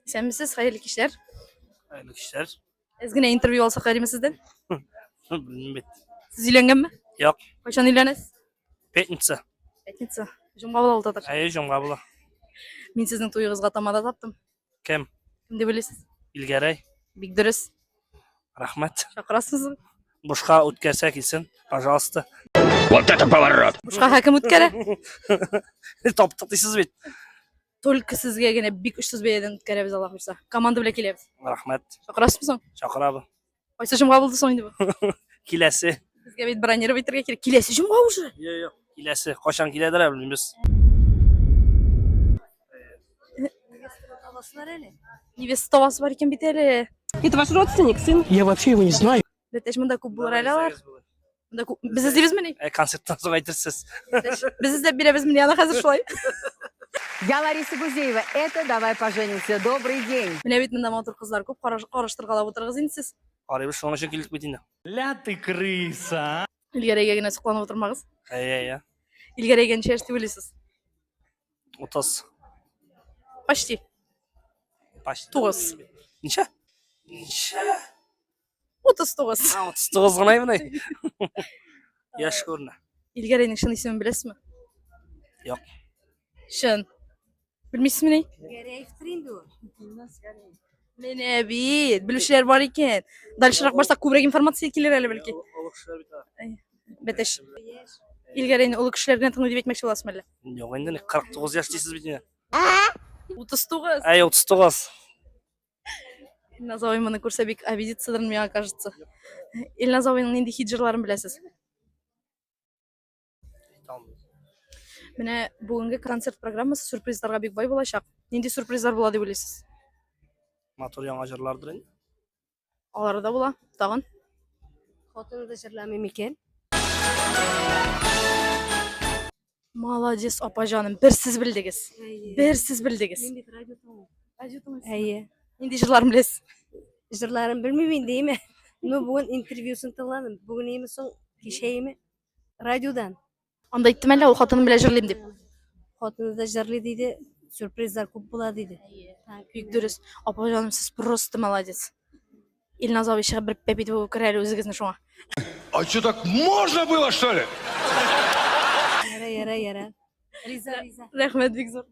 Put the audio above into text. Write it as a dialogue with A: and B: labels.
A: Исәнмесез, хәерле кичләр.
B: Хәерле кичләр.
A: Әз генә интервью алсак ярыймы сездән?
B: Белмим бит.
A: Сез өйләнгәнме?
B: Юк.
A: Кайчан өйләнәсез?
B: Пятница.
A: Пятница. Җомга була ул татар.
B: Әйе, җомга була.
A: Мин сезнең туегызга тамада таптым.
B: Кем?
A: Кем дип уйлыйсыз?
B: Илгәрәй.
A: Бик дөрес.
B: Рәхмәт.
A: Чакырасызмы?
B: Бушка үткәрсә килсен, пожалуйста.
C: Вот это поворот!
A: Бушка хаким үткәрә.
B: Таптык дисез бит.
A: Только сезгә генә бик очсыз бәядән үткәрәбез, Аллаһ боерса. Команда белән киләбез.
B: Рәхмәт.
A: Чакырасызмы соң?
B: Чакырабыз.
A: Кайсы җомга булды соң инде бу?
B: Киләсе.
A: Безгә бит бронировать итәргә кирәк. Киләсе җомга уже.
B: Юк, юк. Киләсе. Кайчан киләдер әле белмибез.
A: Невеста табасы бар икән бит әле.
D: Это ваш родственник, сын?
E: Я вообще его не знаю.
A: Бәтәч монда күп булыр әле алар. Монда күп. Без эзлибезмени?
B: Ә концерттан соң әйтерсез.
A: Без эзләп бирәбезмени аны хәзер шулай?
F: Я Лариса Гузеева. Это «Давай поженимся». Добрый день.
A: Менә бит монда матур кызлар күп, караштыргалап утырыгыз инде сез.
B: Карыйбыз, шуның өчен килдек бит инде.
G: Ля ты крыса, а!
A: Илгәрәйгә генә сокланып утырмагыз.
B: Әйе, әйе.
A: Илгәрәйгә ничә яшь дип уйлыйсыз?
B: 30.
A: Почти.
B: Почти.
A: Тугыз.
B: Ничә? Ничә?
A: 39.
B: А, 39 гына менә. Яшь күренә.
A: Илгәрәйнең чын исемен беләсезме?
B: Юк.
A: Чын. Белмисезмени?
D: Гәрәевтер инде ул.
A: Менә бит, белүчеләр бар икән. Дальшерак барсак, күбрәк информация килер әле бәлки.
B: Олы кешеләр бит алар.
A: Бәтәш. Илгәрәйне олы кешеләр генә тыңлый дип әйтмәкче буласызмы әллә?
B: Юк инде, 49 яшь дисез бит инде.
A: 39.
B: Әй, 39.
A: Илназ абый моны күрсә бик обидитсядыр, миңа кажется. Илназ абыйның нинди хит җырларын беләсез? Менә бүгенге концерт программасы сюрпризларга бик бай булачак. Нинди сюрпризлар була дип уйлыйсыз?
B: Матур яңа җырлардыр инде.
A: Алары да була. Тагын?
D: Хатыны да җырламый микән?
A: Молодец, апа җаным. Бер сез белдегез. Бер сез белдегез.
D: Мин бит радио тыңлыйм.
A: Радио тыңлыйсыз.
D: Әйе.
A: Нинди җырларын беләсез?
D: Җырларын белмим инде, име. Ну, бүген интервьюсын тыңладым. Бүген име соң, кичә име? Радиодан.
A: Анда әйттем әллә ул хатыным белән җырлыйм дип.
D: Хатыны да җырлый диде, сюрпризлар күп була диде.
A: Бик дөрес. Апа җаным, сез просто молодец. Илназ абый чыгып бер пәп итеп үп керә әле үзегезне шуңа.
C: А что, так можно было, что ли?
D: Яра, яра, яра. Риза, риза.
A: Рәхмәт бик зур.